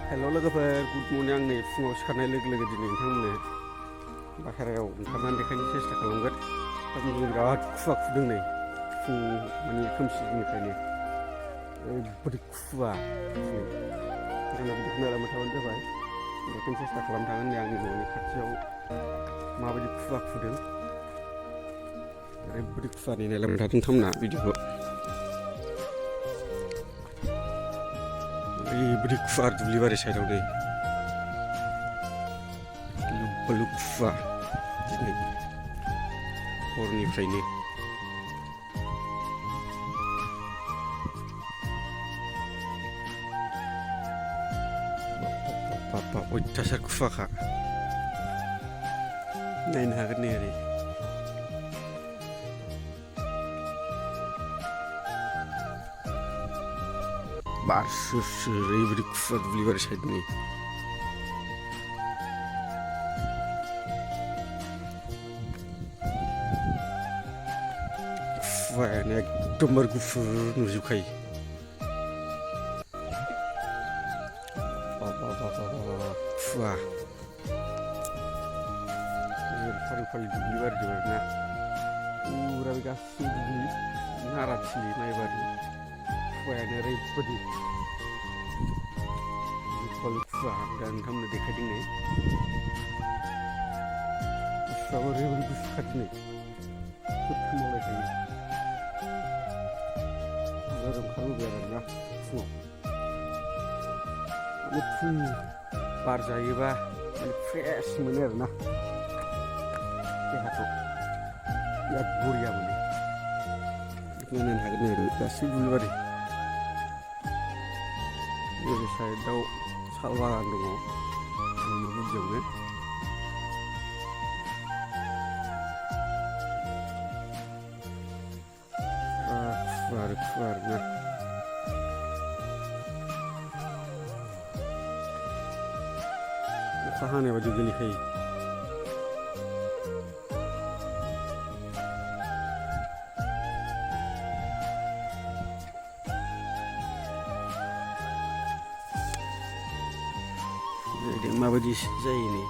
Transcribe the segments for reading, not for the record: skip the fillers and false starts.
हेल' लोगोफोर good morning आं नै फुङाव सिखारनाय लोगो लोगो दिनै नोंथांमोननो बाहेरायाव ओंखारनानै देखायनो सेस्था खालामगोन। जों बिराद खुवा खुदों नै फुं माने खोमसिनिफ्रायनो ओरैबायदि खुवा दिनै ओंखायनो बिदिखौ नायलांबाय थाबानो जाबाय। देखायनो सेस्था खालामनो थागोन नै आंनि न'नि खाथियाव माबायदि खुवा खुदों ओरैबायदि खुवानि नायलांबाय थादों नोंथांमोना भिडिअखौ। ओरैबायदि खुवा दुब्लिबारि साइडआव नै लुब लुब खुवा दिनै हरनिफ्रायनो। बाबा अयथासार खुवाखा नायनो हागोन नै ओरै बार स्रो स्रो ओरैबायदि खुवा दुब्लिबारि साइडनि। खुवायानो एकदमबारे गुफुर नुजोबखायो। खुवा फारि फारि दुब्लि बारिजों आरोना फुरा बे गासैबो दुब्लि नाराथिलि माइबारि खुवायानो ओरैबायदि लुब खुवा दा नोंथांमोननो देखायदों नै गुसुआबो ओरैबायदि गुसुखा दिनै खोमलायखायो। आरो ओंखारबोबाय आरोना फुङाव माने फुं बार जायोबा माने फ्रेस मोनो आरोना देहाखौ बिराद बरिया मोनो। बेखौ नायनो हागोन नै गासैबो दुब्लिबारि नैबे साइडआव साल बागान दङ न' गुदियावनो। खुवा आरोना अखा हानाय बायदि गोलैखायो। माबायदि जायो नै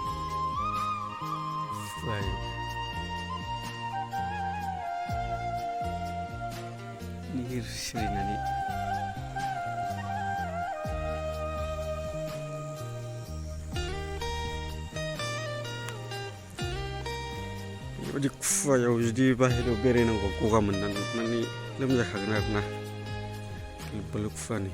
खुवाया निहिर सिरिनानै बेबायदि खुवायाव जुदि बाहेरायाव बेरायनांगौ गगा मोननानै लोमजाखागोन आरोना लुब लुब खुवानि।